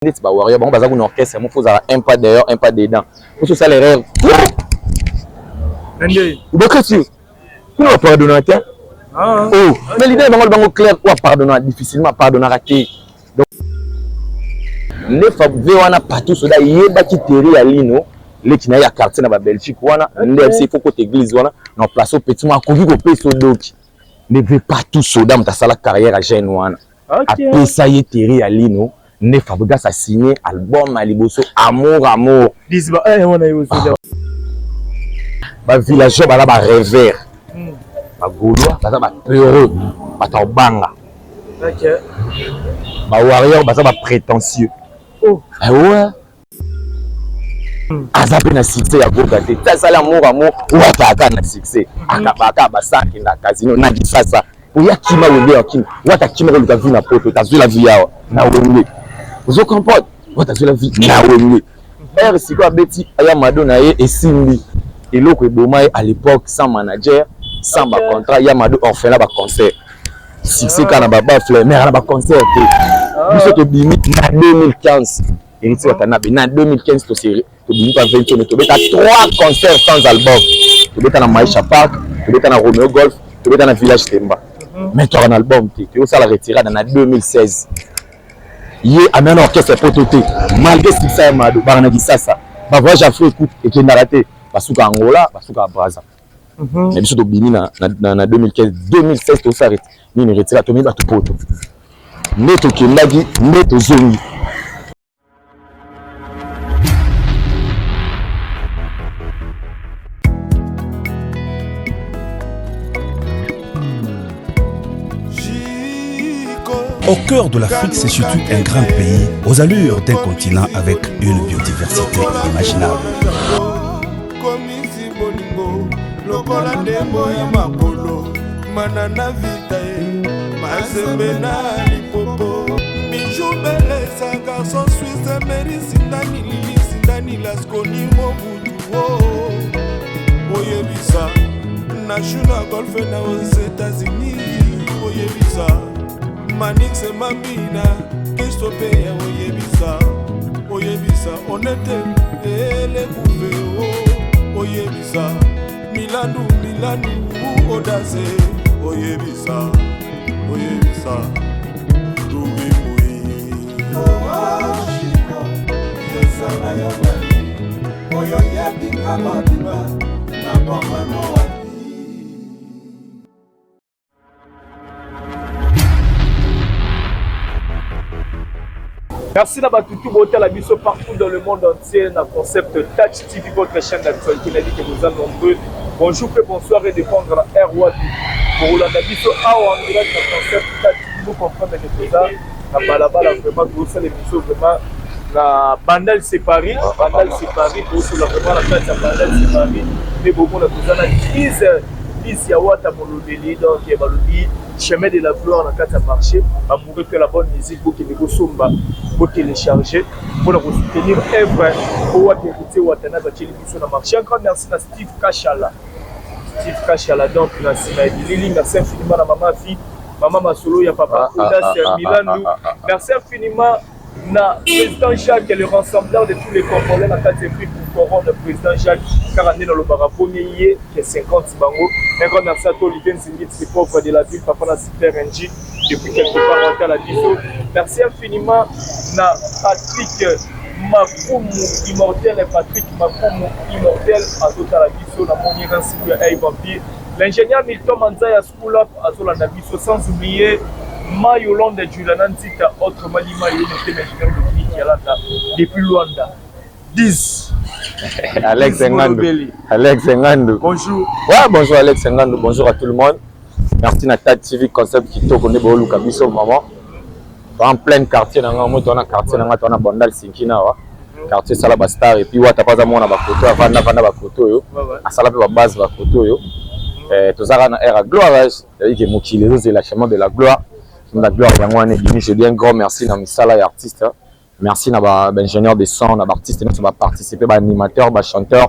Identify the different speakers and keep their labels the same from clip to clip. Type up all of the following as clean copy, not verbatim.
Speaker 1: Neti ba warrior bango baza kuna orchestre moko faut ozala un pas dehors un pas dedans po osala erreur bakati kuna ba pardonnaka te ah. Oh, mais leader bango bango clair oyo apardonnaka difficilement apardonnaka te. Donc nde ve wana partout soda yebaki teri ya lino leki na ye ya quartier na ba Belgique wana nde ayebisi il faut kota église wana na place oyo petit moko akoki kopesa odoki nde ve partout soda moto asala carrière ya jeune wana. Apesa ye Terry ya lino nde Fabregas a signe album ya liboso amour amour. Eh, ba villageois baza ba rêveur, ba gaulois baza ba peureux, bato ya kobanga. Ba warrior baza ba prétentieux. Oh. Eh ouais. Aza mpe na succès ya goga te ti asali amour amour oyo akaka na succès akabaka basa akenda casino na kisasa oya kima wenge ya kima wata kima koluka vie na poto tazwela vie awa na wenge ozo comprendre wata azwela vie na wenge ere sikoyo abeti aya mado na ye esimbi eloko eboma ye à l'époque sans manager sans ba contrat ya mado orphelin ba concert succès kaka na ba baffle mais na ba concert te biso tobimi na 2015 Héritier Watanabe na 2015 to tobimi pa 20 mais tobeta 3 concerts sans album. Tobeta na Maisha Park, tobeta na Romeo Golf, tobeta na Village Temba. Mais toka na album te, toyosala retirada na 2016. Ye amema na orchestre poto te, malgré succès ya Mado, baka na Kisasa, ba voyage Afrique ekendaka te, basuka Angola, basuka Brazza. Mais biso tobimi na, na, na, na 2015, 2016 tosala nini retirada, tomemi bato poto. Nde tokendaki nde tozongi.
Speaker 2: Au cœur de l'Afrique se situe un grand pays aux allures d'un continent avec une biodiversité inimaginable.
Speaker 3: Mazembe na Limpopo Bijou Belesa garçon suisse Mary Sindani Lili Sindani Lasconi Mobutu oh. Oyebisa na na golfe na aux États-Unis oyebisa Manix Mambina Kristo Peya oyebisa oyebisa Onete elekuve oh. Oyebisa Milandu Milandu Odase oyebisa oyebisa Louis
Speaker 4: Oyo yebinga mobimba na bomano wapi.
Speaker 5: Merci na bato tout botala biso partout dans le monde entier na concept Touch TV, votre chaîne d'actualité. Na dit que vous êtes nombreux. Bonjour pe bonsoir et dépendre na air wapi. Bokolanda biso awa en direct na concept Touch TV, vous comprendre que toza na balabala vraiment tozosala émission vraiment na Bandal c'est Paris, Bandal c'est Paris, tozosola vraiment na kati ya Bandal c'est Paris. Nde bomona toza na crise crise ya Wata Molobeli donc balobi chemin de la gloire na kati ya marché amoureux que la bonne musique bokende kosomba botélécharger mpona kosoutenir œuvre oyo wapi Héritier Watanabe atieli biso na marché. Un grand merci na Steve Kashala, Steve Kashala donc na nsima ya bilili. Merci infiniment na mama Vie, mama Masolo ya papa Audace Milandu. Merci infiniment na président Jacques, le rassembleur de tous les Congolais na kati ya Afrique couronne président Jacques kaka nde nalobaka premier ye ke 50 bango. Un grand merci à toi Olivier Nzingiti, le pauvre de la ville, papa na Super NG depuis quelque part otala biso. Merci infiniment na Patrick Makumu immortel, Patrick Makumu immortel azotala biso na moni Ransiku ya Ay Vampire, l'ingénieur Milton Manzaya School Up azolanda biso, sans oublier Mayolande Juliana Nzita autrement dit Mayo motema ingénieur Dominique Yalanda depuis Luanda. 10
Speaker 1: Alex Ngandou. Alex Ngandou.
Speaker 5: Bonjour.
Speaker 1: Ouais, bonjour Alex Ngandou, bonjour à tout le monde. Merci na Tag TV concept kitoko nde boluka biso vraiment. En plein quartier na nga moto wana quartier na nga to na Bandal Sinkina wa. Quartier sala ba star et puis wata paza mona ba photo avanda vanda ba photo yo. Asala pe ba base ba photo yo. Eh tozaka na era gloire, c'est-à-dire que mokili ezozela chemin de la gloire. Chemin de la gloire yango wana ebimi. Je dis un grand merci na misala ya artiste. Merci na ba ingénieur de son, na ba artiste nyonso ba participer, ba animateur, ba chanteur,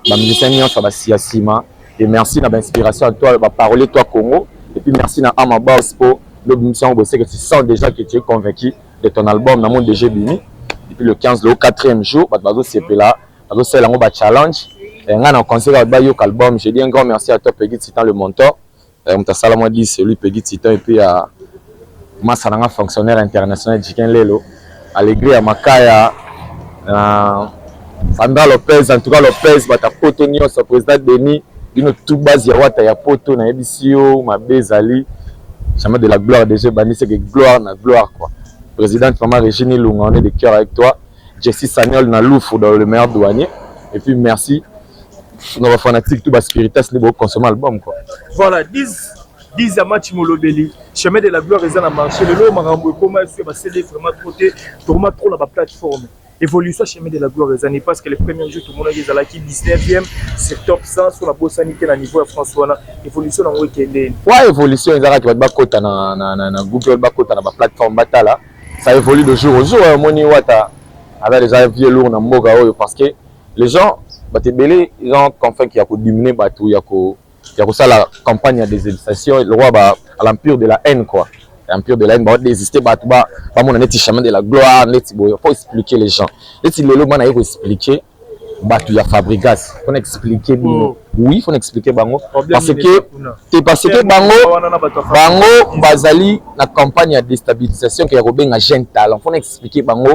Speaker 1: ba musicien nyonso ba sia sima. Et merci na ba inspiration à toi, ba parolier toi Congo. Et puis merci na Ama Boss po l'obmission c'est que tu sens déjà que tu es convaincu de ton album na monde déjà bimi. Depuis le 15, le quatrième jour, bato bazosepela, bazosala yango bachallenge. Ngai na conseil bato bayoka album. Je dis un grand merci à toi, Peggy Titan, le mentor. Moto asala mwa 10, c'est lui, Peggy Titan. Et puis ya masa nanga, fonctionnaire international Jikin Lelo, Allegri ya Makaya, na Sandra Lopez. En tout cas Lopez, bato ya Poto nyonso, président Denis, bino tout base ya Wata ya Poto, nayebisi yo mabe ezali jamais de la gloire. Déjà ebandi, c'est que gloire na gloire, quoi. Présidente Maman Régine Ilunga, on est de cœur avec toi. Jessie Sagnol na Lufu, dans le meilleur douanier. Et puis merci na bafanatique tout, baspiritas nde boconsommer album, quoi.
Speaker 5: Voilà, 10 10 ya match molobeli Chemin de la gloire eza na marché lelo. Makambo ekoma so basele vraiment trop te, tokoma trop na baplateforme. Évolution Chemin de la gloire ezani, parce que le premier jour tomonaki ezalaki 19e sur top 100 so nabosani te na niveau ya France. Wana évolution nango ekendeni?
Speaker 1: Wa évolution ezalaki bato bakota na Google, bakota na baplateforme, batala, ça évolue de jour au jour. Omoni, Wata aza déjà vieux lourd na mboka oyo, parce que les gens, bato ebele, ils ont confiance ya kodiminuer bato, ya kosala campagne ya désexcitation, lokwa ba à l'empire de la haine, quoi. Empire de la haine, baodésister bato, bamona neti Chemin de la gloire neti boye. Faut expliquer les gens. Neti lelo bana ye koexpliquer bato ya Fabrigas, faut expliquer bino. Oui, faut expliquer bango, parce que te, parce que bango bazali na campagne ya déstabilisation ke ya kobenga jeune talent. Faut expliquer bango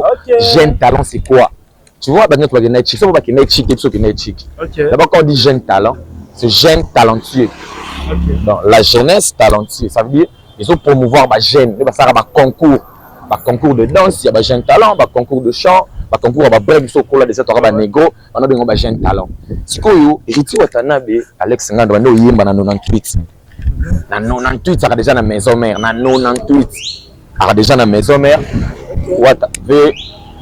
Speaker 1: jeune talent, c'est quoi? Tu vois, bato nyonso bakenda echik, soki bakenda echik te, biso okenda echik. D'abord, quand on dit jeune talent, c'est jeune talentueux. Donc la jeunesse talentueux, ça veut dire ils ont promouvoir bajeune nde basalaka baconcours, baconcours de danse ya bajeune talent, baconcours de chant, baconcours ya babref. Biso okola déjà, toka banégro bana bengo bajeune talent. Sikoyo Héritier Watanabe, Alex Ngando, bande oyemba na 98. Na 98 aka déjà na Maison Mère. Na 98 aka déjà na Maison Mère. Wata ve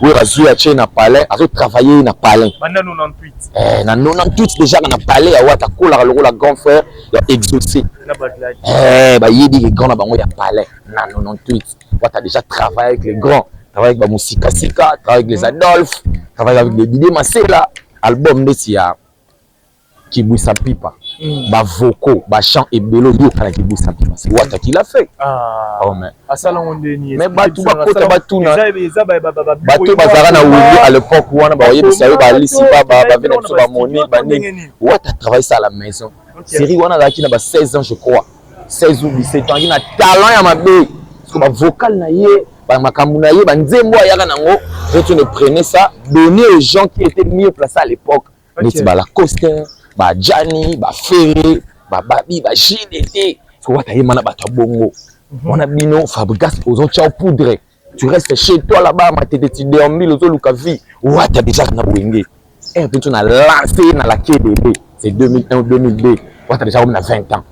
Speaker 1: oyo azwi, atie na palais, azotravaille na palais.
Speaker 5: Banda 98?
Speaker 1: Eh, na 98 déjà na palais ya Wata, akolaka lokola grand frère ya Exaucé.
Speaker 5: Na Bagladi.
Speaker 1: Eh, bayebi ke grand na bango ya palais. Na 98, Wata déjà travaille avec les grands, travaille avec bamosikasika, travaille avec les Adolphe, travaille avec les Didier Masela. Album ndeti ya Kibwisa Pipa, bavocaux, bachant ebele oyoka na Kibwisa Pipa, c'est Wata qui l'a fait.
Speaker 5: Ah.
Speaker 1: Oh, mais
Speaker 5: asalango ndeni?
Speaker 1: Mais bato bakota, batuna.
Speaker 5: Eza
Speaker 1: Bato bazalaka na Wenge à l'époque wana, bayebisa yo balisi bave na biso, bamoni banini. Wata travaille ça à la maison. Série wana azalaki na ba 16 ans, je crois, 16 ou 17 ans. Azalaki na talent ya mabe, parce que bavocal na ye, bamakambo na ye, banzembo ayaka nango, retourne, prenez ça, donnez aux gens qui étaient mieux placés à l'époque, neti balacoste, bajani, bafere, bababi, baJDT. Parce que Wata yema na bato ya bongo wana. Bino Fabrigas, ozotia poudre, tu restes chez toi là-bas, Matete, tu déambules, ozoluka vie. Wata déjà na Wenge r mpe na lancé na la KDB, c'est 2001 ou 2002. Wata déjà komi na 20 ans.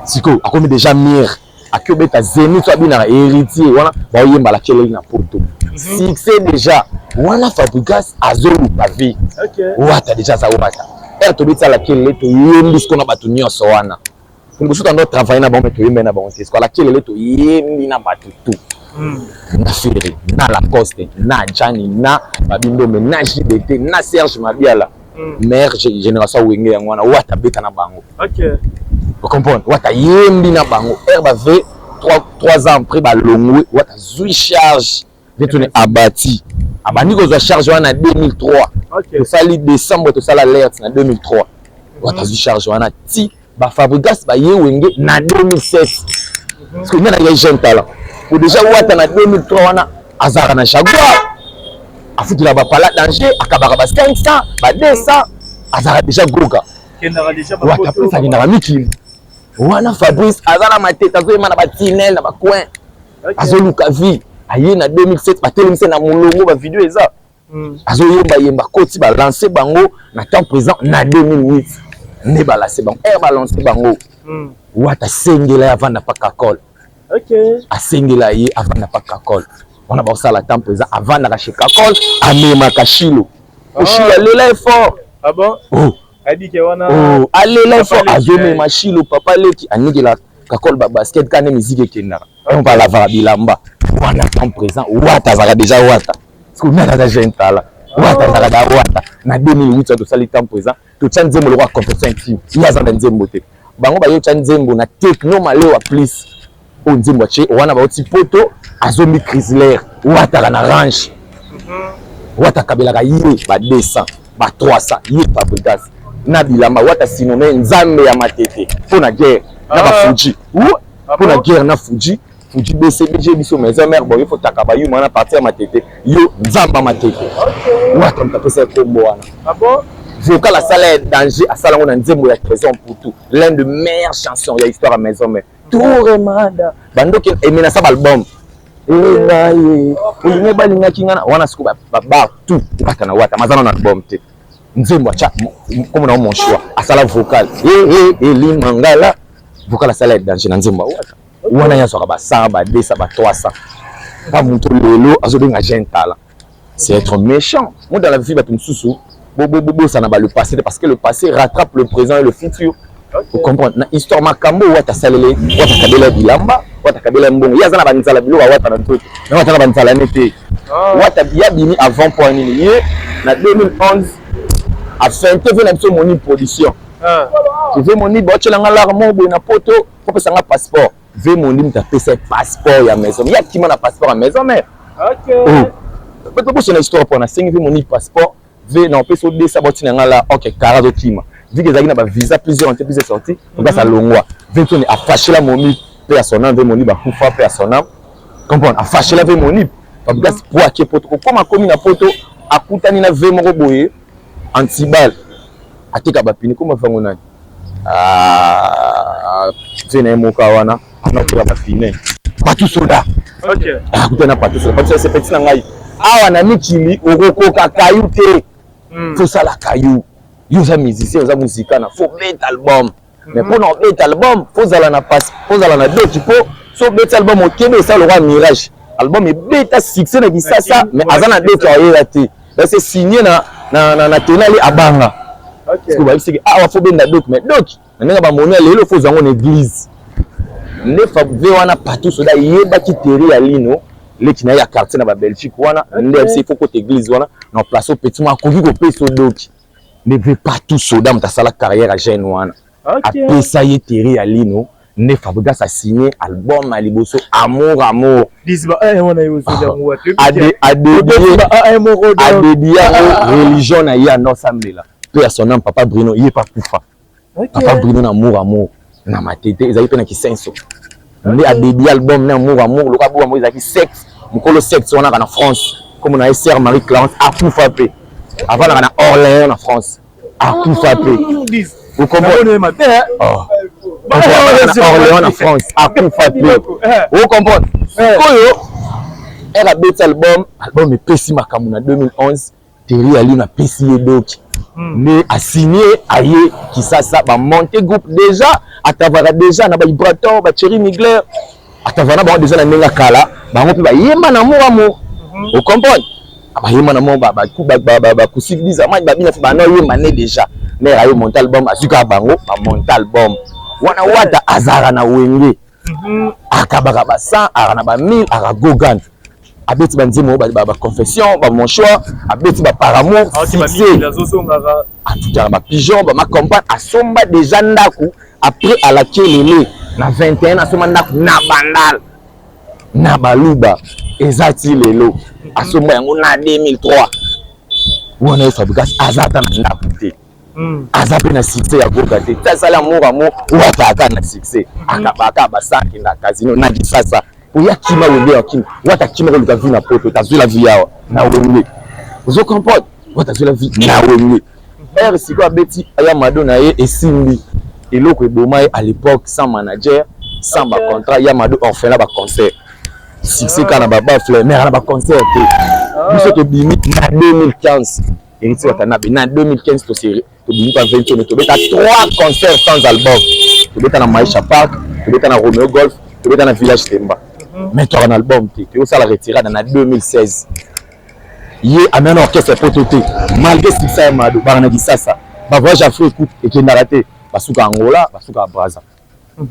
Speaker 1: Sikoyo akomi déjà mire, aki obeta Zénith, so abinaka Héritier wana, baoyemba la keleli na Poto, succès déjà wana. Fabrigas azoluka vie. Wata déjà aza Wata. Ere tobeti la kelele, toyembi sikoyo na bato nyonso wana. Liboso tando travaille na bango, me toyembi na bango te. Sikoyo la kelele, toyembi na bato tout, na Ferre, na Lacoste, na Jani, na Babindombe, na JDT, na Serge Mabiala, meilleure génération Wenge yango wana. Wata beta na bango. Ocomprendre, Wata yembi na bango. Ere bave 3 ans après, balongwe, Wata zwi charge nde abati, abandi kozwa charge wana na 2003. Tosali décembre, tosala alerte na 2003. Wata zwi charge wana ti bafabrigas baye Wenge na 2007, parce que nga na ye jeune talent po déjà Wata na 2003 wana azalaka na Jaguar, afutela bapala danger, akabaka ba 500, ba 200, azalaka déjà goga. Wata mpe akendaka mikili wana. Fabrice aza na Matete, azoyema na batinel, na bacoin, azoluka vie. Aye na 2007, batelemisi na molongo, bavideo eza, azoyembayemba, koti balance bango na temps présent. Na 2008 nde balance bango. Ere balance bango, Wata asengela ye avanda pa Kakol. Asengela ye avanda pa Kakol wana, baosala temps présent, avandaka chez Kakol, amemaka Shilo. Oshilo alela effort.
Speaker 5: Ah bon?
Speaker 1: Oh.
Speaker 5: Ayebike wana.
Speaker 1: Oh, alela effort, azomema Shilo, papa leki, anikela Kakol babasket ka nde miziki ekendaka, on balavaka bilamba wana. Temps présent, Wata azalaka déjà Wata. Parce que nani aza jeune tala? Wata azalaka da Wata na 2008. Tosali temps présent, totia nzembo lokola Confession intime. Ye aza na nzembo te. Bango bayotya nzembo na Techno Malewa plus oyo nzembo atie wana, bauti Poto, azombi Chrysler, Wataka na Range. Wata akabelaka ye ba 200, ba 300, ye Fabregas na bilamba. Wata sinome Nzambe ya matete mpo na guerre na ba Fuji, mpo na guerre na Fuji, Fuji BCBG biso maison mère boye fotaka bayuma na parti ya matete, yo Nzambe ya matete. Wata moto apesa ye kombo wana. Vocal asala ya danger, asala yango na nzembo ya Trésor Mputu, l'un de meilleures chansons ya histoire ya maison mère. Touremada bandoki emenasa baalbum engaye olingi balingaki nga wana siko babar tout wata na wata maza na album te. Nzembo atya kombo na mon choix, asala vocal elimangala, vocal asala ya danger na nzembo ya wata wana. Ye azwaka ba 100, ba 200, ba 300 pa moto. Lelo azobenga jeune talent, c'est être méchant. Moi, dans la vie, bato mosusu bobosana ba le passé, parce que le passé rattrape le présent et le futur. Ocomprendre na histoire makambo wata asalele. Wata kabela bilamba, wata kabela mbongo, ye aza na banzala biloko ya wata na nzoto na wata na banzala ne te. Wata ya bimi avant mpo nini? Ye na 2011 afinte ve na biso moni production ve moni baotyelanga lar mo boye na poto, kopesanga passeport. Ve moni moto apesa passeport ya maison, ye akima na passeport ya maison mère. Bato bosona histoire mpo nasengi ve moni passeport ve na opesa odesa baotina nga la ok kara azokima vu que ezalaki na bavisa plusieurs entrées, plusieurs sorties. Okasa longwa ve toni afashela momi mpe ya son âme. Ve moni bakufa mpe ya son âme, comprendre, afashela ve moni Fabregas po ake poto. Kokoma akomi na poto, akutani na ve moko boye antibal ateka bapine. Koma vango nani ve na ye moka wana anateka bapine, Patu Soda. Akutani na Patu Soda. Patu Soda sepeti na ngai awa na mikili, okokoka kayu te, fosala kayu. Yo oza musicien, oza musikana, faut beta album. Mais mpona obeta album, fozala na passe, fozala na doki, mpo so obeti album okebe esala lokwa mirage. Album ebeta succès na Kisasa, mais aza na doki, ayela te, ese signé na tenali abanga. Parce bayebisiki awa faut benda doki, mais doki na ndenge bamoni ya lelo, faut ozwa yango na église. Nde ve wana Patu Soda yebaki teri ya lino leki na ye ya quartier na babelgique wana. Nde ayebisi faut kota église wana na place opeti mo akoki kopesa odoki. Nde ve Patu Soda moto asala carrière ya jeune wana, apesa ye teri ya lino. Nde Fabregas asigné album ya liboso Amour Amour, adédié yango religion na ye andosambela mpe ya son âme papa Bruno. Ye pa kufa papa Bruno na Amour Amour na matete ezalaki mpe na kisenso. Nde adédié album na Amour Amour loka album ezalaki sexe mokolo sexe wana na France. Kombo na ye sœur Marie Clarence, akufa mpe, avandaka na Orléans na France, akufa mpe. Orléans na France, akufa mpe. Ocomprendre sikoyo ere abeti album, album epesi makambo na 2011. Terry Alino apesi ye doki, nde asigné aye Kisasa, bamonte groupe déjà. Atavaka déjà na baibrator, bacheri Migler, atavaka na bango déjà na ndenge kala. Bango mpe bayemba na Amour Amour, ocomprendre, bayemba na mo bakusiki bizamani babina mpe bana oyemba ne déjà. Mare aye monte album, azwi kaka bango bamonte album wana. Wata azalaka na Wenge, akabaka ba 100, aka na ba 1000, aka gogan. Abeti banzembo baconfession, bamonchoir, abeti baparamour, succès, atutaka bapigeon, bamacampagne. Asomba déjà ndako après alakelele na 21, asomba ndako na Bandal na baluba, eza ti lelo. Asomba yango na 2003 wana. Ye Fabregas aza ata na ndako te, aza mpe na succès ya goga te. Ti asali Amour Amour, wata aka na succès, akabaka basaki na casino na Kisasa. Oya kima Wenge ya kima, wata akima koluka vie na poto, tazwela vie awa na Wenge. Ozo comprendre, wata azwela vie na Wenge. Ere sikoyo abeti ya mado na ye esimbi eloko eboma ye à l'époque, sans manager, sans bacontrat. Ya mado orphelin, baconcert succès kaka na babaffle, mais na baconcert te. Biso tobimi na 2015, Héritier Watanabe na 2015 tobimi pa 20, tobeta 3 concerts sans album. Tobeta na Maisha Park, tobeta na Romeo Golf, tobeta na Village Temba, mais toaka na album te. Toyosala retirada na 2016. Ye amema na orchestre poto te, malgré succès ya mado baka na Kisasa. Bavoyage Afrique ekendaka te, basuka Angola, basuka Braza.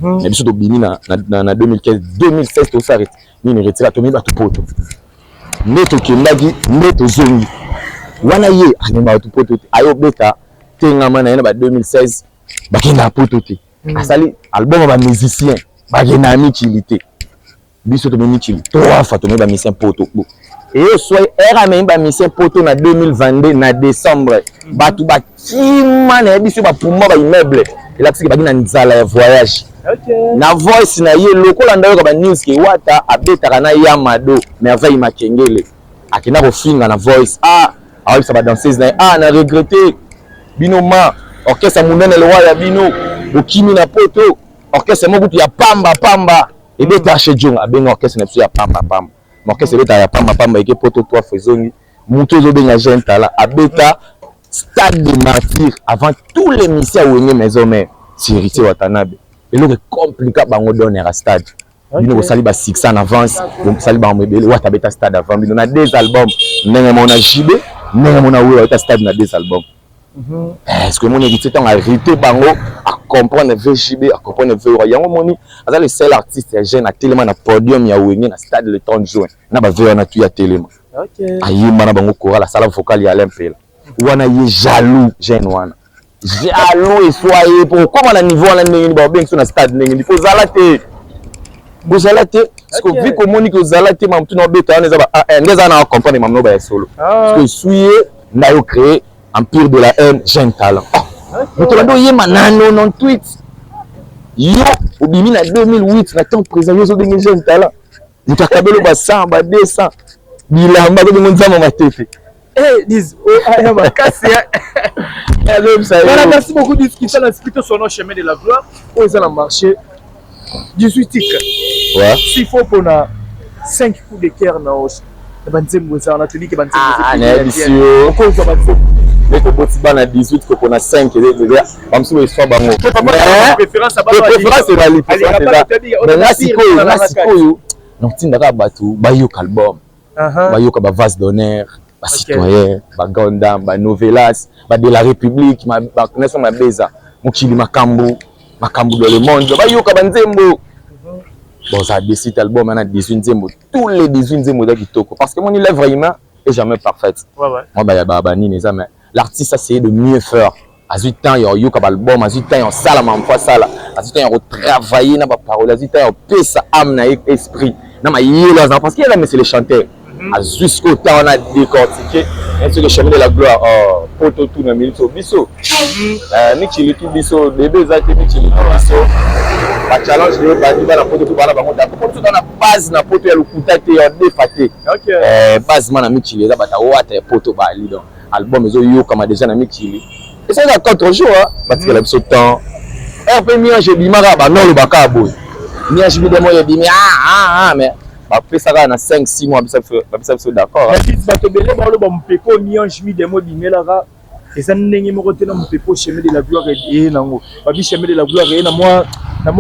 Speaker 1: Na biso tobimi na 2015, 2016 tosala nini, retirada. Tomemi bato poto, nde tokendaki, nde tozongi wana. Ye amema bato poto te, ayobeta tengama na ye na ba 2016, bakendaka poto te. Asali album ya bamusicien, bakendaka mikili te. Biso tomemi mikili trois fois, tomemi bamusicien poto. Eye soi ere amemi bamisien poto na 2022 na décembre, bato bakima na ye, biso bapumba baimmeuble, elakisiki baki na nzala ya voyage. Na voice na ye lokola ndayoka banews ke Wata abetaka na Yamado Merveille Makengele, akenda kofinga na voice, ah, awebisa badanseuse na ye: "Ah, na regrette bino, ma orchestre monene lewa ya bino bokimi na poto, orchestre moko kutu ya pamba pamba ebeta chez Jonga." Abenga orchestre na biso ya pamba pamba, ma orchestre ebetaka ya pamba pamba eke poto trois fois, ezongi. Moto ezobenga jeune tala abeta Stade de Martyr avant tous les musiciens ya Wenge Maison Mère, c'est Héritier Watanabe. Eloko ecomplika bango donner ya stade, bino bosali basuccès en avance, bosali bango ebele. Wata abeta stade avant bino na deux albums, ndenge mona JB, ndenge mona Wera abeta stade na deux albums. Est ce que omoni Héritier, ntango arrêté bango, acomprendre VJB, acomprendre V yango, omoni aza le seul artiste ya jeune atelema na podium ya Wenge na stade le 30 juin na bave wana tu ya telema, ayemba na bango choral, asala vocal ya Alain Mpela wana. Ye jaloux, jeune wana jaloux, eswa ye po okóma na niveau wana ndenge nini baobengi so na stade, ndenge nini kozala te, kozala te. Parce que vi komoni kozala te, mamutu na obeta wana eza ba nde eza na comprendre mamuno ba ya solo, parce que esui ye nda yo créer empire de la haine. Jeune talent, moto bandi oyema na 98, yo obimi na 2008 na temps présent, yo ozobenge jeune talent, moto akabeli ba 100, ba 200 bilamba, azobengo nzambe matete.
Speaker 5: Makasi. Voilà, merci beaucoup discuter na plutôt son nom Chemin de la gloire oyo eza na marché, 18 titres. S'il faut mpona 5 coups de cœur na na banzembo eza wana, toliki.
Speaker 1: Nayebisi yo.
Speaker 5: Okozwa banzembo.
Speaker 1: Nde toboti bana 18, kopona 5, bamosusu eswa bango.
Speaker 5: Préférence.
Speaker 1: Préférence ezali, mais nga sikoyo, nga sikoyo notindaka bato bayoka album, bayoka bavase d'honneur, bacitoyen, bagandam, banovelas, bade la République, nyonso mabeza mokili, makambo makambo dans le monde, bayoka banzembo. Bon, ça décide album ana 18 nzembo, tous les 18 nzembo eza kitoko, parce que moni l'œuvre humain est jamais parfaite. Moi baya banini eza, mais l'artiste essaye de mieux faire, azwi temps ya oyoka baalbum, azwi temps ya osalama mpo asala, azwi temps ya kotravailler na baparole, azwi temps ya kopesa âme na ye, esprit na mayelo aza, parce que yela, mais c'est le chanteur, azwi sikoyo temps wana décortiquer soki Chemin de la gloire. Oh, po totuna minute oyo biso mikili tu biso bebe eza te, mikili tu biso bachallenge de bandi bana poto tu bana bango d'accord, po biso toza na base na poto ya lokuta te, ya defa te. Base ma na mikili eza bato awata ya poto bali. Donc album ezoyokama déjà na mikili, esalaka 4 jours, batikela biso temps rp miange ebimaka, banolobaka boye miange bidemo ebimi, mais bapesaka na 5 6 mois, bapesa biso d'accord.
Speaker 5: Bato ebele baloba mopepe miange midemo ebimelaka eza ndenge moko te na mopepe Chemin de la gloire eye nango. Babi Chemin de la gloire eye na mwa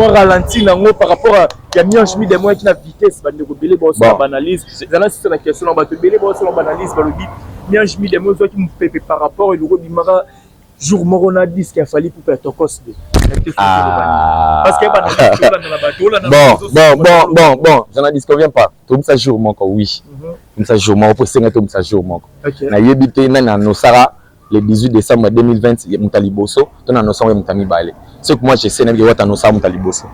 Speaker 5: ralenti nango par rapport ya miange midemo yaki na vitesse. Bandeko ebele baosala baanalyse, ezala sisa na question na bato ebele baosala baanalyse, balobi miange midemo ezwaki mopepe par rapport eloko ebimaka jour moko na disque ya Fally Ipupa ya Tokos de.
Speaker 1: Parce que bon, bon, bon, bon, je n'en disconviens pas. Tobimisa jour moko, oui, tobimisa jour moko, po esenga tobimisa jour moko. Nayebi te nani anosaka le 18 décembre 2020 moto ya liboso to na anosango ye moto ya mibale. Ce que moi je sais, nayebi wata anosaka moto ya liboso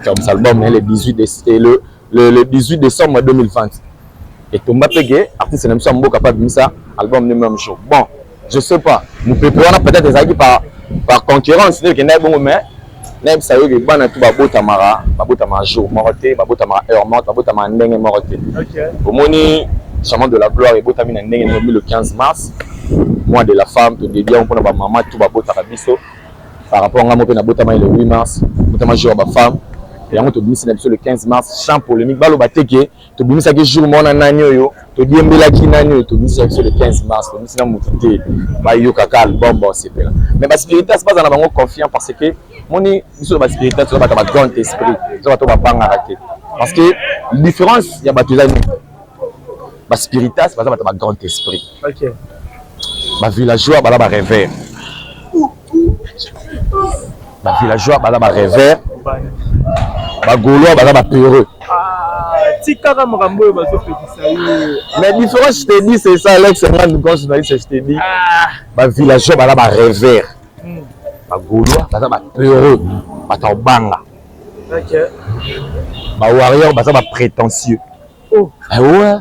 Speaker 1: tobimisa album na ye le 18, le 18 décembre 2020. Etomba mpe ke artiste na biso ya mboka mpe abimisa album le même jour. Bon, je sais pas, mopepe wana peut-être ezalaki par concurrence nde ekendaki bongo, mais nayebisa yo ke bana tu babotamaka jour moko te, babotamaka heure moko te, babotamaka ndenge moko te. Omoni Chemin de la gloire ebotami na ndenge ndenge le 15 mars, mois de la femme, todédier yango mpona bamama tu babotaka biso. Par rapport nga mo mpe nabotamaki le 8 mars, botama jour ya bafemme, yango tobimisi na biso le 15 mars sans polémique. Baloba te ke tobimisaki jour moko na nani oyo todiembelaki nani oyo. Tobimisaki biso le 15 mars, tobimisi na motu te, bayokaka album, baosepela. Mais baspiritas baza na bango confiant, parce que moni biso na baspiritas toza bato ya bagrand esprit, toza bato babangaka te, parce que différence ya bato eza nini? Baspiritas baza bato ya bagrand esprit, bavillageois baza barêveur, bavillageois baza barêveur, bagaulois baza bapeureux.
Speaker 5: Tikaka makambo oyo bazopekisa yo.
Speaker 1: Mais différence, je te dis, c'est ça. Alex Ngand, grand journaliste, je te dis, bavillageois baza barêveur, bagaulois baza bapeureux, bato ya kobanga, bawarrior baza baprétentieux. Ouais.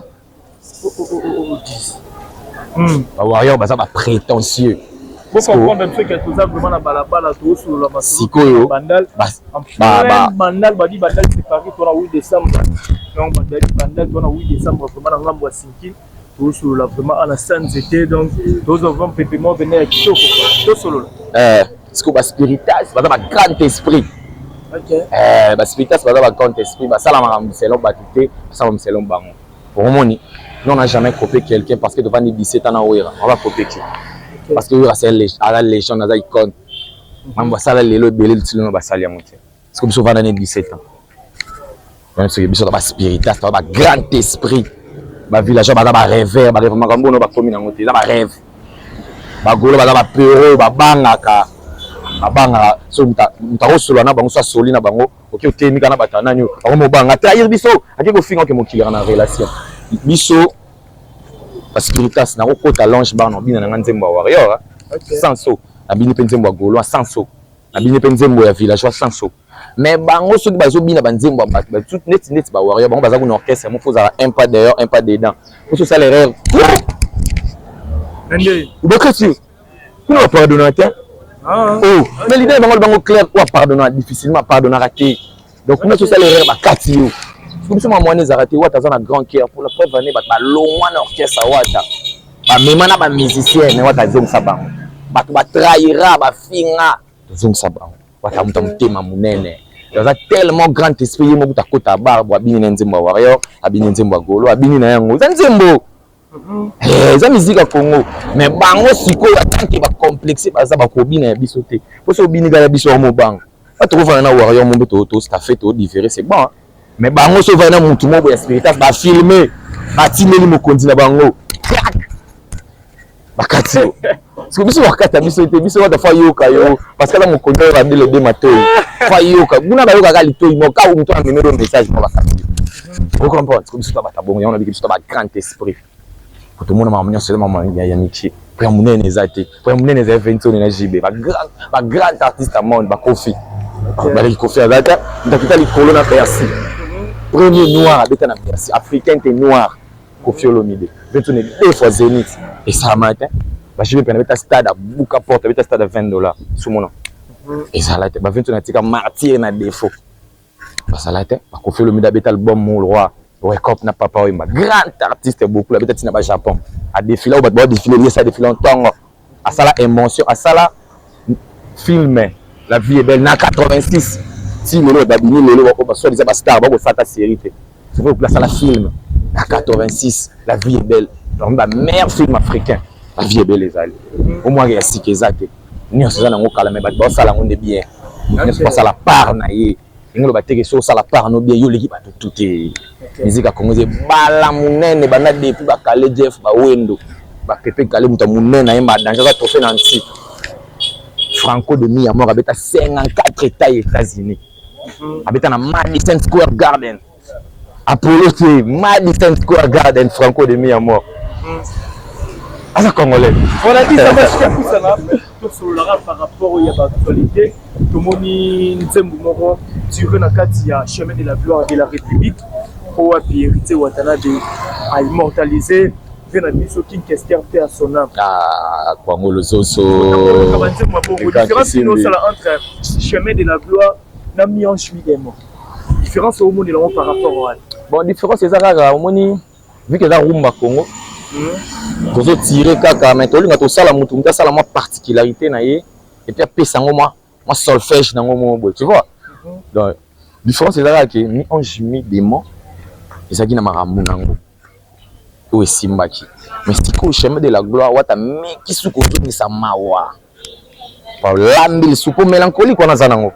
Speaker 1: Ba warrior baza ba prétentieux.
Speaker 5: Bocomprendre biso ke toza vraiment na balabala, tozosolola masolo.
Speaker 1: Sikoyo
Speaker 5: Bandal, Bandal, badi Bandal, c'est Paris, tona 8 décembre. Donc badali Bandal, tona 8 décembre, vraiment na ngambo ya Sinki. Tozosolola vraiment ana sa nzete, donc tozwa vraiment pepe moko pene ya kitoko, tosolola.
Speaker 1: Sikoyo baspiritas baza ba grand esprit. Baspiritas baza ba grand esprit, basala makambo selon bato te, basala makambo selon bango. Omoni, nous, on n'a jamais copié quelqu'un parce que devant 17 ans na Wera, on va copier qui? Parce que Wera, c'est aza légende, aza icône. Mambo basala lelo ebele, litilo basali yango te. Parce que biso ovanda ne 17 ans, soki biso ta baspiritas, ta ba grand esprit. Bavillageois baza barêveur, barêve makambo ono bakomi nango te, eza barêve. Bagolo baza bapero, babangaka, babangaka. So moto akosolola na bango, so asoli na bango, oki otemi kaka na bato ya nani oyo bango mobanga trahir biso, ake kofinga, oke mokili na relation. Biso baspiritas, nakokota Lounge Bar, na bina nanga nzembo ya warrior sans so, nabini mpe nzembo ya gaulois sans so, nabini mpe nzembo ya villageois sans so. Mais bango soki bazobina banzembo ya bato neti neti bawarrior, bango baza kuna orchestre mo, faut ozala un pas dehors, un pas dedans, po so osala erreur, bakati kuna, bapardonnaka te. Oh, mais leader bango, bango clair, oyo apardonnaka difficilement, apardonnaka te. Donc kuna so osala erreur, bakati yo. Soki biso mama wana ezalaka te. Wata aza na grand cœur. Pour la preuve année, bato balongwa na orchestre Wata, bamema na bamusicien, mais Wata azongisa bango. Bato batrahira, bafinga, tozongisa bango. Wata moto motema monene, aza tellement grand esprit. Ye moko akota bar bo, abini na nzembo ya warrior, abini nzembo ya golo, abini na yango. Eza nzembo, eza musique ya Congo. Mais bango sikoyo, atanke bacomplexe, baza bakobina ya biso te. Po so obini kaka biso, yango mobanga bato kovanda na warrior mombe, tostaffe, todifféré, c'est bon. Mais bango so ovanda na mutu moko ya spiritas, bafilme, batindeli mokonzi na bango, bakati yo. Parce que biso bakata biso te. Biso wata, faut ayoka yo, parce que aza mokonzi oyo babele de matoi, faut ayoka. Kuna bayokaka litoi moko, ka moto amemeli yo message moko, bakati yo. Ocomprendre? Parce que biso to bata bongo, yango nabiki biso to ba grand esprit. Po tomona makambo nyonso eza makambo ya mikie, po ya monene eza te. Po ya monene eza Eventone na JB, ba grand artiste ya monde. Bakofi baleki, Kofi aza te. Moto akita likolo na Bercy, premier noir abeta na Bercy, africain te, noir, Kofi Olomide. Ventone deux fois Zénith, esalama te. BaJB mpe abeta stade, abuka porte, abeta stade ya 20 $, sumona ezala te. Baventone atika martyr na défaut, basala te. Bakofi Olomide abeta album mo roi Wake na Papa Wemba, grand artiste beaucoup, abeta ntina bajapon, adéfila oyo bato baodéfile, yesa adéfile ntongo, asala émotion, asala film La vie est belle na 86. Ti lelo babimi, lelo basoi-disant bastar bakosala série te. C'est vrai, asala film na 86, La vie est belle, donc bameilleur film africain, La vie est belle ezali omwaka ya sika eza te. Nyonso eza nango kala, mais bato baosala yango nde bien. Nyonso basala part na ye. Ndenge loba teke, so osala part no bien, yo oleki bato tu te. Musique ya Congo eza ebala monene, banda depuis bakale Jeff, bawendo, bapepe kale. Moto ya monene ayemba danger, aza trophée na nti Franco de Miamor, abeta 54 états ya États-Unis, abeta na Madison Square Garden, Apollo te, Madison Square Garden. Franco de Miamor aza congolais.
Speaker 5: Voilà, disama tosololaka par rapport ya baactualité. Tomoni nzembo moko ture na kati ya Chemin de la gloire de la République, oyo wapi Héritier Watanabe aimmortalisé mpe na biso King Kester mpe ya son âme.
Speaker 1: Ah, Kwango Lozoso.
Speaker 5: Banzembo ya bongo, différence nini osala entre Chemin de la gloire na Mi-ange mi-démon? Différence omonela yango par rapport wana?
Speaker 1: Bon, différence eza kaka, omoni, vu que eza rumba Congo, tozotire kaka, mais tolinga tosala motu, motu asala mwa particularité na ye, et puis apesa yango mwa solfège nango moko boye, tu vois. Donc différence eza kaka ke Mi-ange mi-démon ezalaki na makambo nango oyo esimbaki, mais sikoyo Chemin de la gloire, Wata meki suki ozongisa mawa, balambi lisusu mpo mélancolique wana aza nango,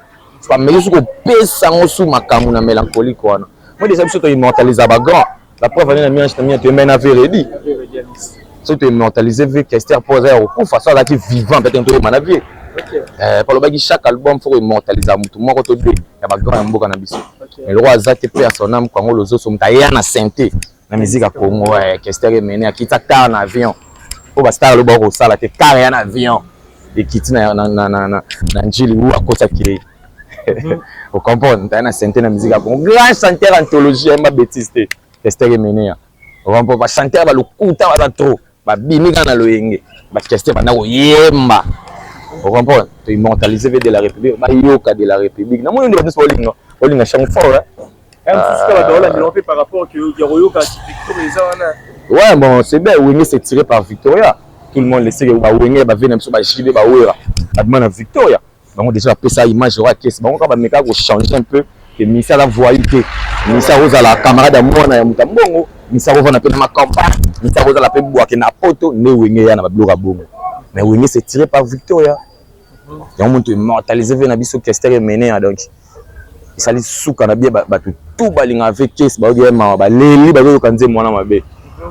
Speaker 1: bameki suki kopesa yango su makambo na mélancolique wana. Moi déjà, biso toimmortalisa bagrand. La preuve ane na Mi-ange na mi toyembai na Veredi. So toimmortalise vieux Kester mpo aza ya kokufa. So azalaki vivant, peut-être toyeba na vieux po alobaki chaque album faut koimmortalisa motu moko to deux ya bagrand ya mboka na biso. Mais loko aza te, mpe ya son âme, Kwango Lozoso, moto aya na synthé na musique ya Congo. Kester Emene akita car na avion, po bastar aloba kosala te, car ya na avion ekiti na Njili wu akotaki ye. Ocomprendre? Moto aya na synthé na musique ya Congo, grand chanteur, anthologie, ayemba bêtise te, Kester Emene. Okompo ba chanteur ba lokuta baza trop. Babimi kaka na loyenge. Ba Kester banda koyemba. Okompo to immortaliser de la République, bayoka de la République. Namoni nde bato nyonso baolinga, baolinga chango fort hein.
Speaker 5: Par rapport que ya koyoka Victoria eza wana.
Speaker 1: Ouais, bon, c'est bien, Wenge, c'est tiré par Victoria. Tout le monde le sait que ba Wenge, ba vena biso, ba JB, ba Wera. Babima na Victoria. Bango déjà bapesa image oyo akesi. Bango kaka bameka kochanger un peu que misi aza voyou te. Misi akozala camarade ya mwana ya moto ya mbongo. Misi akovanda mpe na macampagne. Misi akozala mpe bwake na poto nde Wenge ya na babiloko ya bongo. Mais Wenge, c'est tiré par Victoria. Yango moto immortalisé ve na biso Kester Emeneya. Donc esali suka na bie bato tu balingaka ve kesi, bayoki ye mawa, baleli, bazoyoka nzembo wana mabe.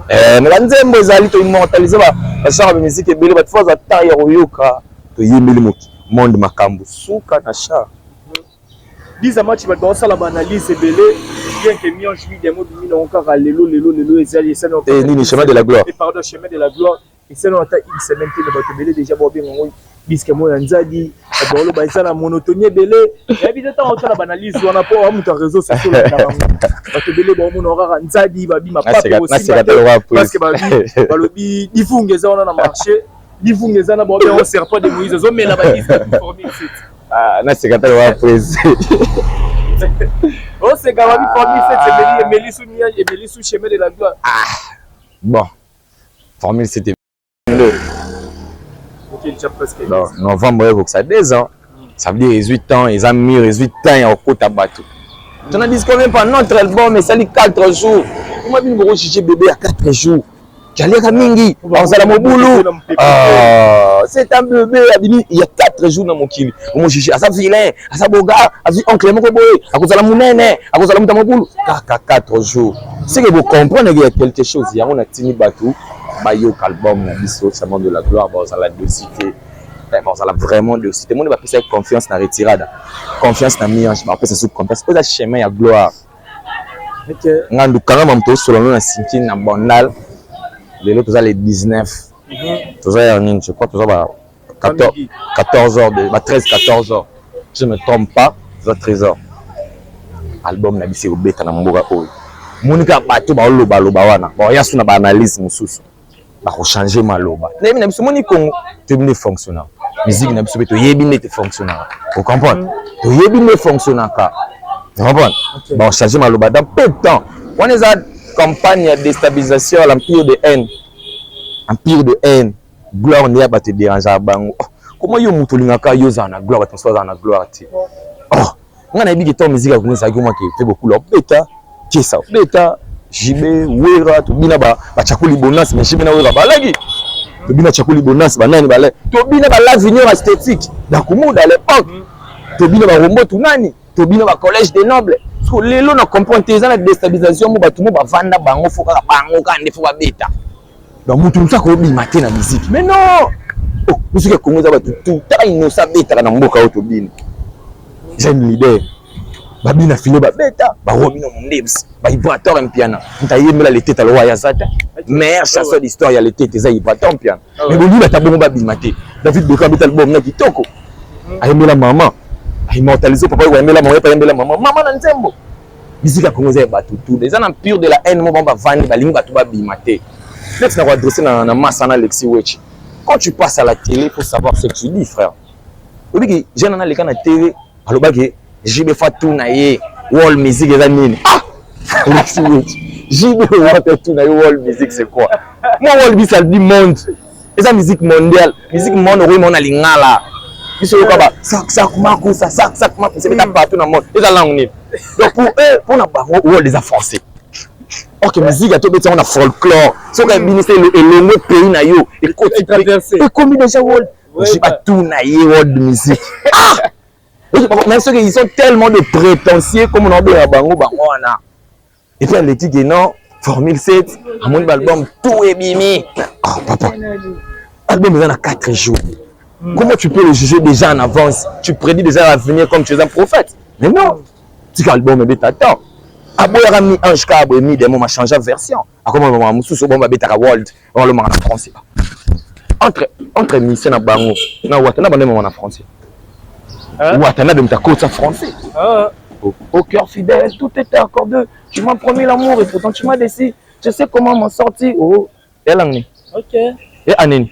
Speaker 1: Mais banzembo ezali toimmortalise bachara ya musique ebele. Bato fo azwa temps ya koyoka. Toyembeli monde makambo suka na char.
Speaker 5: Disa match, bato baosala baanalyse ebele, bien que mi-ange mi-démon bimi nango kaka lelo lelo lelo, ezali esali
Speaker 1: Nini, Chemin de la gloire?
Speaker 5: Pardon, Chemin de la gloire. Esali ata une semaine te, mais bato ebele déjà baobenga yango disque moko ya nzadi. Bato baloba eza na monotonie ebele. Yayebi te ntango otala baanalyse wana, mpo amutu ya réseau sociaux olandaka yango, bato ebele baomona kaka nzadi babima pape kosimba te, parce que balobi divunga eza wana na marché, divunga eza na baobenga yango serpent de Moïse, ezomela badisque formule 7.
Speaker 1: Naseka tala wa prese.
Speaker 5: Oseka, babi formule 7 emeli, emeli su mi-ange, emeli su Chemin de la gloire.
Speaker 1: Bon, formule 7, donc novembre oyo ekokisa 2 ans. Ça veut dire 18 ans eza mûr, 18 ans ya kokota bato. Tona disque même pas, notre album esali 4 jours. Kuma bino bokojuge bébé ya 4 jours, aliaka mingi, bazala mobulu. C'est un bébé abimi il y a 4 jours na mokili, omojuge aza vilain, aza boga, azwi oncle moko boye, akozala monene, akozala moto ya mobulu kaka 4 jours. C'est que bocomprendre qu'il y a quelque chose. Yango natini bato bayoka album na biso Chemin de la gloire, bazala déçus te, bazala vraiment déçus te. Moni bapesaki confiance na Retirada, confiance na mi-ange, bapesa su confiance oyo eza Chemin ya gloire. Ngandu kangama, moto osola no na sinkini na Bandal. Lelo toza le 19, toza ya nini, je crois toza ba 14 heures de ba 13 14 heures, je me trompe pas, toza 13 heures. Album na biso ekobeta na mboka oyo. Moni kaka bato baolobaloba wana, baoya so na baanalyse mosusu, bakochange maloba. Nayebi na biso, moni Congo, toyebi nde fonctionnaka musique na biso mpe toyebi nde te fonctionnaka. Ocomprendre? Toyebi nde fonctionnaka, comprendre? Bakochange maloba dans peu de temps. Wana eza campagne ya déstabilisation ya l'empire de haine, empire de haine. Gloire nde ya bato edérangeaka bango. Oh, comment yo moto olingaka yo ozala na gloire, bato mosusu bazala na gloire te? Oh, ngai nayebi ke ntango musique ya Kongo ezalaki omaki te, bokula obeta kesa, obeta JB, Wera, tobina bachakuli bonasi. Mais JB na Wera balaki, tobina chakuli bonasi, banani balaki, tobina balavenir esthétique dakumuda à l'époque, tobina barombo tunani, tobina bacollège des nobles. Parce que lelo na comprendre te, eza na déstabilisation mo bato mo bavanda bango, fo kaka bango kaka nde fo babeta. Donc moto mosusu akobima te na musique. Mais non, oh, musique ya Congo eza bato tout. Tala Innocent, abetaka na mboka oyo, tobina jeune leader, babina file, babeta barobino mondebs, baibrator Mpiana. Moto ayembela Leteta lowa ya aza te, meilleur chanson d'histoire ya Leteta eza Ibrator Mpiana. Mais bolingi bata bongo babima te. David Beka abeta album na kitoko, ayembela mama, aimmortalise papa oyo ayembela mama, ayembela mama, mama na nzembo. Musique ya Congo eza ya bato tout. Eza na empire de la haine mo bango bavandi, balingi bato babima te. Neti na koadresse na massa na Alexis Wechi, quand tu passes à la télé, faut savoir ce que tu dis, frère. Obiki jeune ana aleka na télé, alobaki JB fa tuna ye world music eza nini. Ah, Alexis Wechi, JB wata tuna ye world music c'est quoi? Moi, world music, ça dit monde, eza musique mondiale. Musique monde okoyi mona lingala biso yoka ba sak sak makusa, sak sak makusa, ebeta partout na monde. Eza langue nini? Donc pour eux, mpona bango, world eza français. Ok, musique ata obeti yango na folklore, soki ebinisi elongwe pays na yo, ekoti, ekomi déjà world. Batuna ye world music. Ah, mais soki ils sont tellement de prétentieux comme on abenga bango, bango wana. Et puis aleki ke non, formule 7, amoni baalbum tout ebimi. Oh papa, album eza na 4 jours. Comment tu peux le juger déjà en avance? Tu prédis déjà l'avenir comme tu es un prophète? Mais non, tika album ebeta temps. Aboyaka mi-ange kaka boye, mi-démon machange version, akoma mama mosusu bongo babetaka world, balomaka na français. Entre mission na bango na Wata na bando, mama na français, Wata na moto akotisa français. Au cœur fidèle, tout était accordé. Tu m'as promis l'amour et pourtant tu m'as déçu. Je sais comment m'en sortir. Oh, ya langue nini?
Speaker 5: Ok.
Speaker 1: Ya année nini?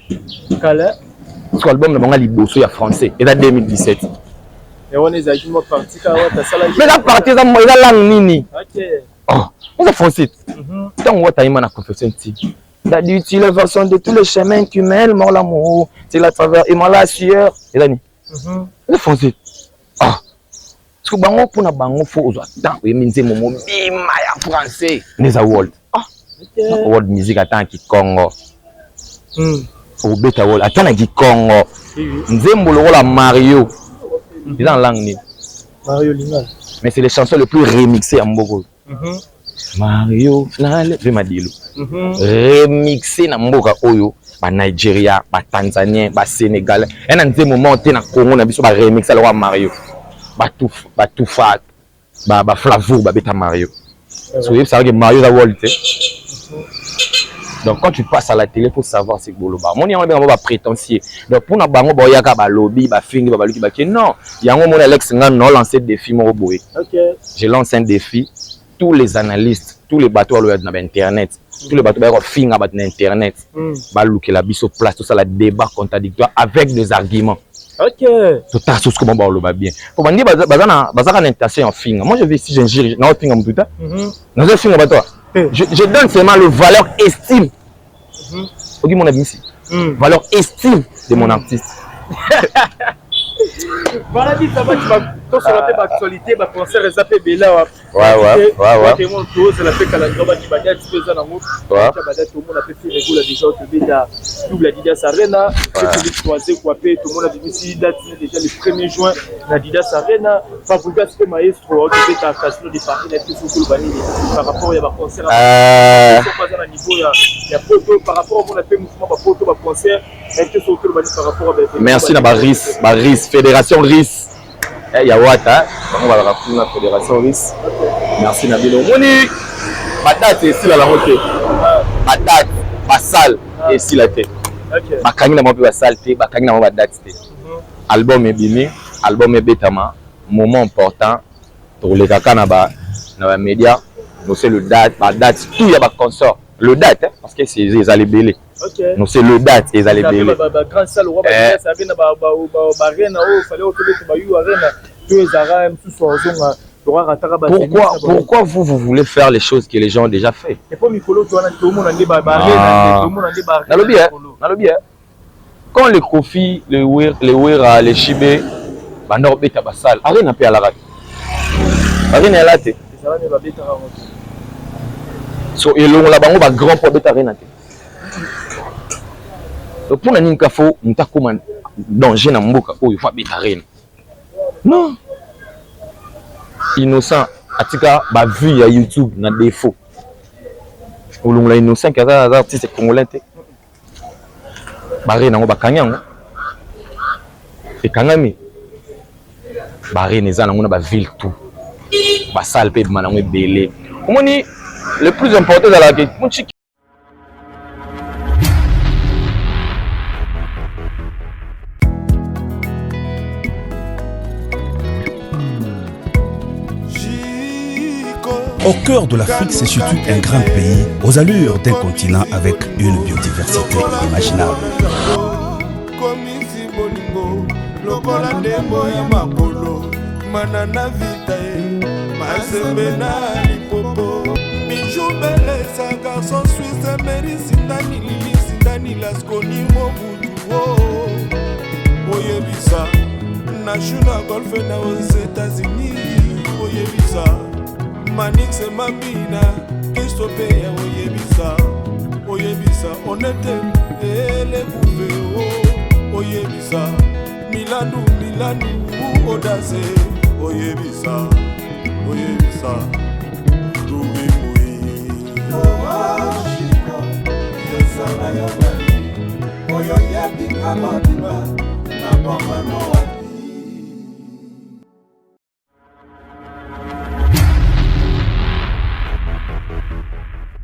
Speaker 5: Kala.
Speaker 1: Parce que album na bango ya liboso ya français eza 2017.
Speaker 5: Ya wana ezalaki mwa partie kaka Wata asalaki.
Speaker 1: Mais eza partie, eza langue nini?
Speaker 5: Ok.
Speaker 1: Oh, eza français. Ntango Wata ayemba na Confession ti. Dadi, tu la version de tous les chemins qui mènent mort l'amour, c'est la travers et la sueur. Eza nini? Eza français. Ah. Parce que bango, mpona bango, faut ozwa temps oyembi nzembo mobima ya français nde eza world. Ah, world music ata na kikongo. Obeta world ata na kikongo. Nzembo lokola Mario eza na langue nini?
Speaker 5: Mario Lingala.
Speaker 1: Mais c'est les chansons les plus remixées ya mboka oyo. Mario nale ve Madilu. Remixé na mboka oyo, ba Nigeria, ba Tanzanien, ba Sénégalais. Ena nzembo moko te na Congo na biso ba remixé lokola Mario. Batufa ba Flavour babeta Mario. So oyebisaka ke Mario eza world te. Donc quand tu passes à la télé, faut savoir ce que boloba. Moni yango benga ba prétentieux. Donc pour na bango boyaka ba lobby, ba fingi, ba baluki ba ke non. Yango moni Alex nga no lancer défi moko boye.
Speaker 5: Ok.
Speaker 1: Je lance un défi, tous les analystes, tous les bateaux à na internet, tous les bateaux ba finga ba na internet. Ba lukela biso place tout ça la débat contradictoire avec des arguments.
Speaker 5: Ok.
Speaker 1: Tout à ce comment ba loba bien. Pour bandi baza na baza na intention en finga. Moi je vais si j'injure, na finga mututa. Na finga bato. Je donne seulement le valeur estime. Ok, mon ami ici. Valeur estime de mon artiste.
Speaker 5: Voilà, dit ça va, tu vas tosala mpe baactualité, baconcert eza mpe ebele awa. Tozela mpe calendrier, bati badate mpe eza nango badate. Tomona mpe Ferre Gola déjà tobeta double Adidas Arena, Félix Wazekwa mpe tomona bimisi date déjà le 1er juin na Adidas Arena. Fabregas mpe maestro tobeta Casino de Paris. Na biso koloba nini par rapport ya baconcert aza na niveau ya poto, par rapport omona mpe mouvement bapoto baconcert na biso koloba nini par rapport?
Speaker 1: Merci na baris baris fédération RIS ya Wata, bango balaka kuna fédération RIS. Merci na bino. Omoni, badate esila nango te, badate basale esila te, bakangi na bango mpe basale te, bakangi na bango badate te. Album ebimi, album ebetama, moment important tokolekaka na ba na bamédia nose le date, badate tout ya baconcert, le date, parce que c'est ezala ebele. Non, c'est le date ezala ebele.
Speaker 5: Bagrand salle oyo arena, baarena oyo fallait otobeta bayu arena to ezalaka mosusu azonga.
Speaker 1: Pourquoi vous, vous voulez faire les choses que les gens ont déjà fait?
Speaker 5: Et puis mikolo to wana tomona nde baarena, tomona nde.
Speaker 1: Nalobi, hein, nalobi, hein. Quand les Kofi, les Wera, les Chibe, banda kobeta basale, arena mpe alaka te, arena yala te.
Speaker 5: Ezala nde babetaka yango te.
Speaker 1: So elongola bango bagrand mpo abeta arena te. Donc mpona nini ka faut moto akóma danger na mboka oyo, faut abeta arena? Non, Innocent atika bavue ya YouTube na défaut. Olongola Innocent ke aza artiste congolais te. Barena yango bakangi yango, ekangami. Barena eza nango na baville tout, basale mpe ebima nango ebele. Omoni, le plus important ezalaka ke
Speaker 2: Au cœur de l'Afrique se situe un grand pays aux allures d'un continent avec une biodiversité inimaginable.
Speaker 3: Komisi bolingo lokola ndembo ya makolo, mana na vita ye Mazembe na Lipopo, Bijou Belesa, garçon suisse, Meri Sindani, Lili Sindani, Lasconi Mobutu o oyebisa Nashuna Golfe na aux États-Unis, oyebisa Manix Mambina, Kristo ya oyebisa, oyebisa Onete Elekuve o oyebisa Milandu, Milandu Odase, oyebisa, oyebisa Tubimui.
Speaker 4: Yosala yo nani oyo yebinga mobimba na bomano.